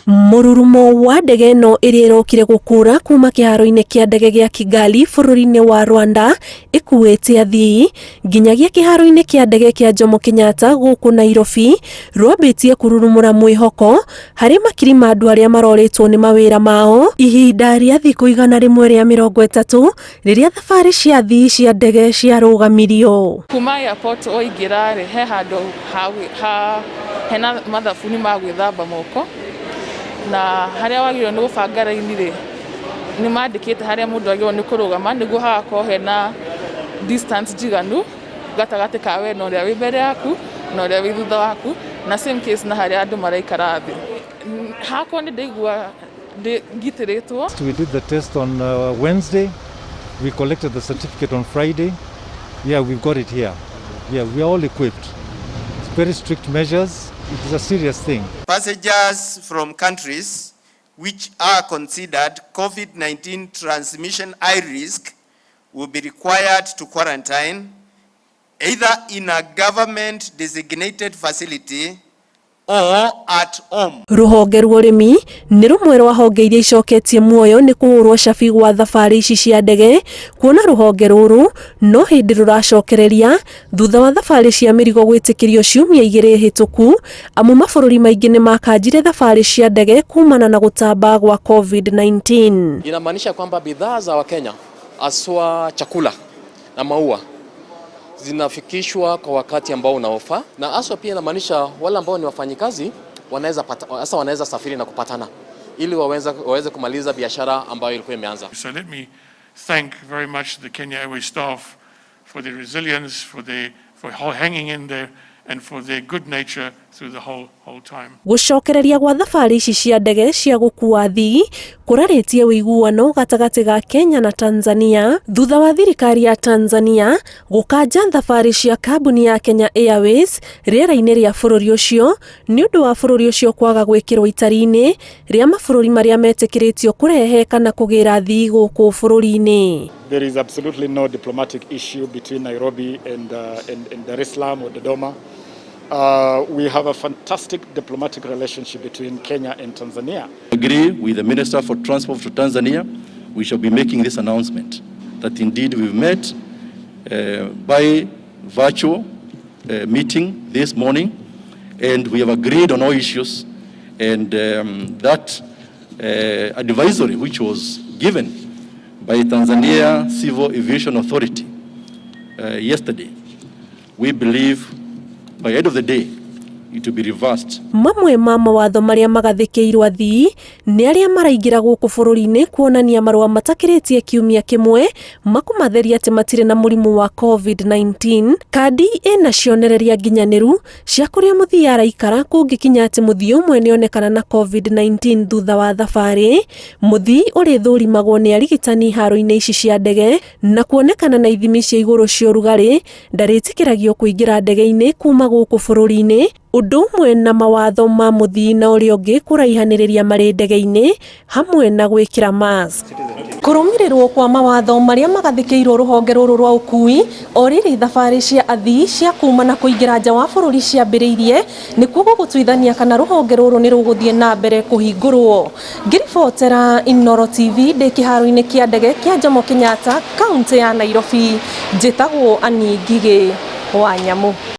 Mũrurumo wa ndege ĩno ĩrĩa ĩrokire gũkũra kuma kĩharo-inĩ kĩa ndege gĩa Kigali bũrũri-inĩ wa Rwanda ĩkuĩte athii nginyagia kĩharo-inĩ kĩa ndege kĩa Jomo Kenyatta gũkũ Nairobi rwambĩtie kũrurumũra mwĩhoko harĩ makiri ma andũ arĩa marorĩtwo nĩ mawĩra mao ihinda rĩa thikũ 130 rĩrĩa thabarĩ cia athii cia ndege ciarũgamirio. Kuma airport waingĩra rĩ, he handũ ha hena mathabuni ma gwĩthamba moko, na harĩa wagĩrĩirwo nĩ gũbanga raini rĩ, nĩ mandĩkĩte harĩa mũndũ agĩrĩirwo nĩ kũrũgama nĩguo hagakorwo hena distance njiganu gatagatĩ ka we na ũrĩa wĩ mbere yaku na ũrĩa wĩ thutha waku, na same case na harĩa andũ maraikara thĩ. Hakwa nĩ ndaigua ngitĩrĩtwo. We did the test on Wednesday. We collected the certificate on Friday. Yeah, we've got it here. Yeah, we are all equipped. It's very strict measures. It is a serious thing. Passengers from countries which are considered COVID-19 transmission high risk will be required to quarantine either in a government designated facility or at home. Rũhonge rwa ũrĩmi nĩ rũmwe rwa honge iria icoketie muoyo nĩ kũhũrwo cabi gwa thabarĩ ici cia ndege, kuona rũhonge rũrũ no hĩndĩ rũracokereria thutha wa thabarĩ cia mĩrigo gwĩtĩkĩrio ciumia 2 hĩtũku, amu mabũrũri maingĩ nĩ makanjire thabarĩ cia ndege kumana na gũtamba gwa COVID-19. Inamaanisha kwamba bidhaa za Wakenya haswa chakula na maua zinafikishwa kwa wakati ambao unaofaa, na haswa pia inamaanisha wale ambao ni wafanyikazi wanaweza pata, hasa wanaweza safiri na kupatana ili waweze kumaliza biashara ambayo ilikuwa imeanza. So let me thank very much the Kenya Airways staff for their resilience, for hanging in there and for their good nature through the whole time. Gũcokereria gwa thabarĩ ici cia ndege cia gũkua athii kũrarĩtie ũiguano gatagatĩ ga Kenya na Tanzania thutha wa thirikari ya Tanzania gũkanja thabarĩ cia kambuni ya Kenya Airways rĩera-inĩ rĩa bũrũri ũcio nĩ ũndũ wa bũrũri ũcio kwaga gwĩkĩrwo itari-inĩ rĩa mabũrũri marĩa metĩkĩrĩtio kũrehe kana kũgĩra athii gũkũ bũrũri-inĩ. There is absolutely no diplomatic issue between Nairobi and Dar es Salaam or Dodoma. We have a fantastic diplomatic relationship between Kenya and Tanzania. Agree with the Minister for Transport for Tanzania, we shall be making this announcement that indeed we've met by virtual meeting this morning, and we have agreed on all issues, and that advisory which was given by Tanzania Civil Aviation Authority yesterday, we believe by the end of the day it will be reversed. Mamwe ma mawatho marĩa magathĩkĩirwo athii nĩ arĩa maraingĩra gũkũ bũrũri-inĩ kuonania marũa matakĩrĩtie kiumia kĩmwe makũmatheria atĩ matirĩ na mũrimũ wa COVID-19, kandi ĩna cionereria nginyanĩru cia kũrĩa mũthii araikara kũngĩkinya atĩ mũthii ũmwe nĩonekana na COVID-19 thutha wa thabarĩ, mũthii ũrĩthũrimagwo nĩ arigitani iharo-inĩ ici cia ndege na kuonekana na ithimi cia igũrũ cia ũrugarĩ ndarĩtĩkĩragio kũingĩra ndege-inĩ kuma gũkũ bũrũri-inĩ, ũndũ ũmwe na mawatho ma mũthii na ũrĩa ũngĩ kũraihanĩrĩria marĩ ndege-inĩ hamwe na gwĩkĩra mask. Kũrũmĩrĩrwo kwa mawatho marĩa magathĩkĩirwo rũhonge rũrũ rwa ũkui o rĩrĩ thabarĩ cia athii cia kuma na kũingĩra nja wa bũrũri ciambĩrĩirie nĩkuo gũgũtuithania kana rũhonge rũrũ nĩ rũgũthiĩ na mbere kũhingũrwo. Ngĩribotera Inooro TV ndĩ kĩharo-inĩ kĩa ndege kĩa Jomo Kenyatta, kaũntĩ ya Nairobi, njĩtagwo Annie Ngigĩ wa Nyamu.